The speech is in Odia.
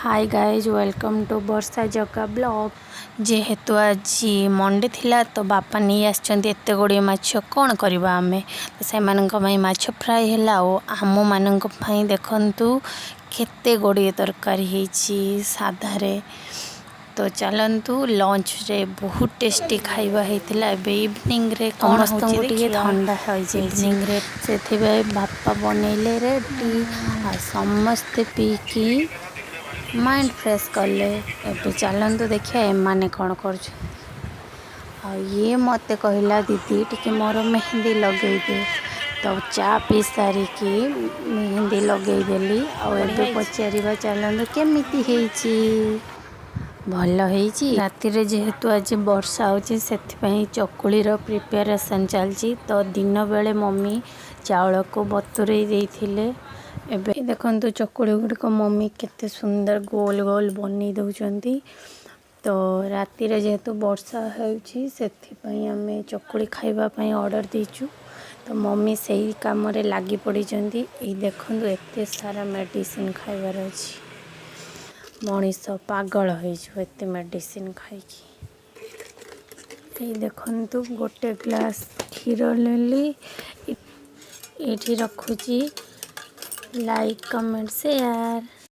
Hi guys, welcome to ବର୍ଷା ଜଗା ବ୍ଲଗ୍। ଯେହେତୁ ଆଜି ମଣ୍ଡେ ଥିଲା, ତ ବାପା ନେଇ ଆସିଛନ୍ତି ଏତେ ଗୁଡ଼ିଏ ମାଛ। କ'ଣ କରିବା ଆମେ? ତ ସେମାନଙ୍କ ପାଇଁ ମାଛ ଫ୍ରାଏ ହେଲା ଆଉ ଆମମାନଙ୍କ ପାଇଁ ଦେଖନ୍ତୁ କେତେ ଗୁଡ଼ିଏ ତରକାରୀ ହେଇଛି ସାଧାରେ। ତ ଚାଲନ୍ତୁ, ଲଞ୍ଚରେ ବହୁତ ଟେଷ୍ଟି ଖାଇବା ହେଇଥିଲା। ଏବେ ଇଭିନିଂରେ କ'ଣ ସମସ୍ତଙ୍କୁ ହେଉଛି ଟିକେ ଦେଖିବା। ଥଣ୍ଡା ହେଇଯାଇଛି। ଇଭିନିଂରେ ସେଥିପାଇଁ ବାପା ବନେଇଲେ ରେଡ୍ ଟି ଆଉ ସମସ୍ତେ ପିଇକି ମାଇଣ୍ଡ ଫ୍ରେଶ୍ କଲେ। ଏବେ ଚାଲନ୍ତୁ ଦେଖିବା ଏମାନେ କ'ଣ କରୁଛନ୍ତି। ଆଉ ଇଏ ମୋତେ କହିଲା, "ଦିଦି, ଟିକେ ମୋର ମେହେନ୍ଦି ଲଗେଇଦେ।" ତ ଚା ପିଇ ସାରିକି ମେହେନ୍ଦି ଲଗେଇଦେଲି। ଆଉ ବଢ଼ିଆ ଏବେ ହେଇଛି। ପଚାରିବା ଚାଲନ୍ତୁ, କେମିତି ହେଇଛି? ଭଲ ହେଇଛି। ରାତିରେ ଯେହେତୁ ଆଜି ବର୍ଷା ହେଉଛି, ସେଥିପାଇଁ ଚକୁଳିର ପ୍ରିପାରେସନ୍ ଚାଲିଛି। ତ ଦିନବେଳେ ମମି ଚାଉଳକୁ ବତୁରେଇ ଦେଇଥିଲେ। ଏବେ ଦେଖନ୍ତୁ, ଚକୁଳି ଗୁଡ଼ିକ ମମି କେତେ ସୁନ୍ଦର ଗୋଲ ଗୋଲ ବନେଇ ଦେଉଛନ୍ତି। ତ ରାତିରେ ଯେହେତୁ ବର୍ଷା ହେଉଛି, ସେଥିପାଇଁ ଆମେ ଚକୁଳି ଖାଇବା ପାଇଁ ଅର୍ଡ଼ର ଦେଇଛୁ। ତ ମମି ସେଇ କାମରେ ଲାଗି ପଡ଼ିଛନ୍ତି। ଏଇ ଦେଖନ୍ତୁ, ଏତେ ସାରା ମେଡ଼ିସିନ ଖାଇବାର ଅଛି। ମଣିଷ ପାଗଳ ହେଇଯିବ ଏତେ ମେଡ଼ିସିନ ଖାଇକି। ଏଇ ଦେଖନ୍ତୁ, ଗୋଟେ ଗ୍ଲାସ୍ କ୍ଷୀର ନେଲି, ଏଇଠି ରଖୁଛି। Like, comment, share.